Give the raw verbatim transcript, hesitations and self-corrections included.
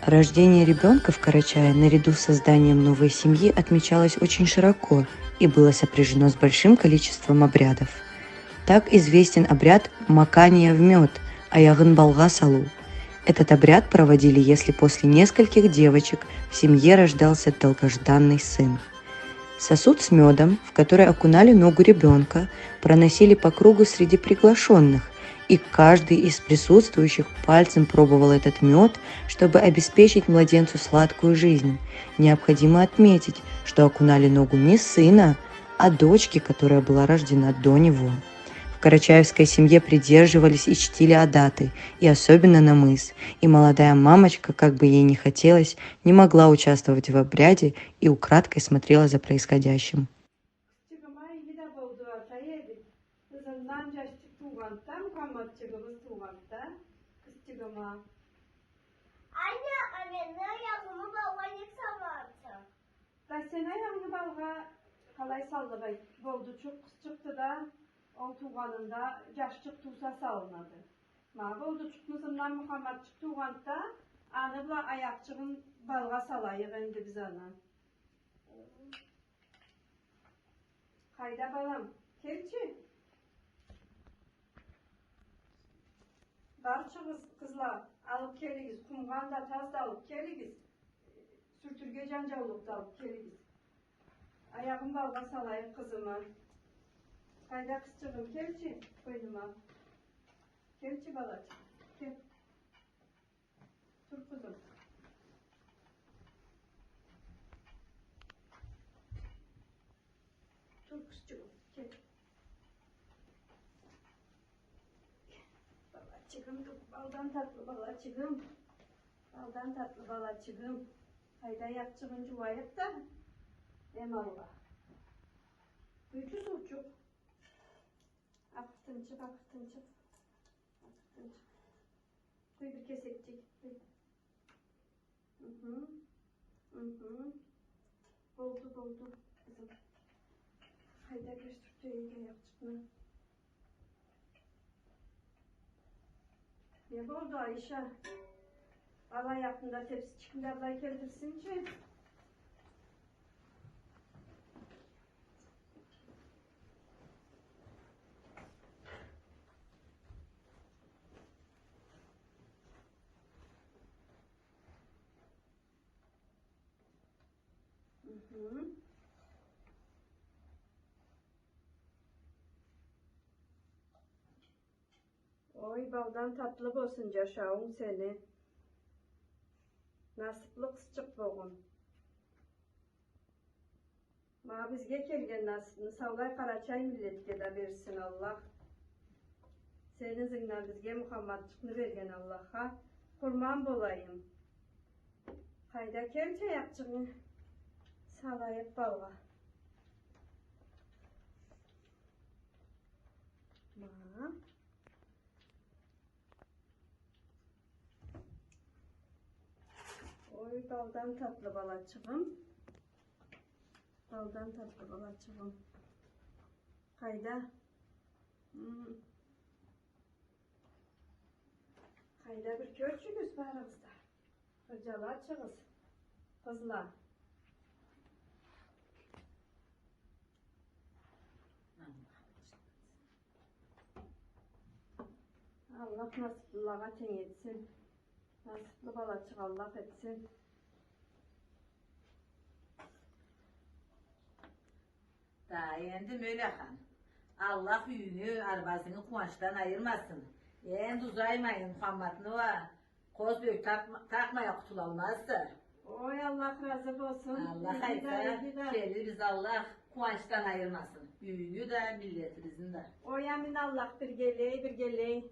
Рождение ребёнка в Карачае наряду с созданием новой семьи отмечалось очень широко и было сопряжено с большим количеством обрядов. Так известен обряд макания в мёд, аягъын балгъа салыу. Этот обряд проводили, если после нескольких девочек в семье рождался долгожданный сын. Сосуд с мёдом, в который окунали ногу ребёнка, проносили по кругу среди приглашённых, и каждый из присутствующих пальцем пробовал этот мёд, чтобы обеспечить младенцу сладкую жизнь. Необходимо отметить, что окунали ногу не сына, а дочки, которая была рождена до него. В карачаевской семье придерживались и чтили адаты, и особенно намыс, и молодая мамочка, как бы ей ни хотелось, не могла участвовать в обряде и украдкой смотрела за происходящим. Къызчыгъыма иги да болду, атай эди. Къызымдан джашчыкъ туугъанды да, Мухаммадчыгъыбыз туугъанды да, къызчыгъыма. Аня, а мени аягъымы балгъа нек салмадыса? Да сени аягъынгы балгъа къалай саллыкъ эди? Болдучукъ къызчыкъды да, ол туугъанында джашчыкъ тууса салынады. Ма болдучукъну ызындан Мухаммадчыкъ туугъанды да, аны бла аякъчыгъын балгъа салайыкъ энди биз аны. Къайда, балам? Келчи. Барчыгъыз, къызла, алып келигиз, къумгъан да, таз да алып келигиз. Сюртюрге джанджаулукъ да алып келигиз. Аягъын балгъа салайыкъ къызымы. Къайда, къызчыгъым, келчи, къойнума. Келчи, балачыкъ, кел. Тур, къызым. Тур, къызчыгъым, кел. Балачыгъым, тур, балдан татлы балачыгъым. Балдан татлы балачыгъым. Къайда, аякъчыгъын джууайыкъ да, эм алгъа. Къуйчу суучукъ. Апыртынчыкъ, апыртынчыкъ. Апыртынчыкъ. Къуй бир кесекчик, къуй. Мхм. Мхм. Болду, болду, къызым. Къайда, бир сюртейик аякъчыкъны. Не болду, Айша? Ал аякъны да, тепсичикни да былай келтирсинчи. Мхм. Ой, балдан татлы болсун джашауунг сени. Насыплы къызчыкъ болгъун. Ма бизге келген насыпны саулай къарачай миллетге да берсин Аллах. Сени ызынгдан бизге Мухаммадчыкъны берген Аллахха къурман болайым. Къайда, келчи, аякъчыгъынгы салайыкъ балгъа. Ма. Ой, балдан татлы балачыгъым. Балдан татлы балачыгъым. Къайда? Хм. Къайда, бир кёрчюгюз барыгъыз да. Къырджалачыгъыз, къызла. Аллах насыплылагъа тенг этсин. Насыплы балачыкъ Аллах этсин. Да, энди Мёлехан, Аллах юйюнгю, арбазынгы къууанчдан айырмасын. Энди узаймайын, Мухаммадны уа къоз бёрк такъма-, такъмай а къутулалмазды. Ой, Аллах разы болсун. Аллах айтса, келирбиз, Аллах къууанчдан айырмасын. Юйюнгю да, миллетибизни да. Ой, амин, Аллах биргелей, биргелей.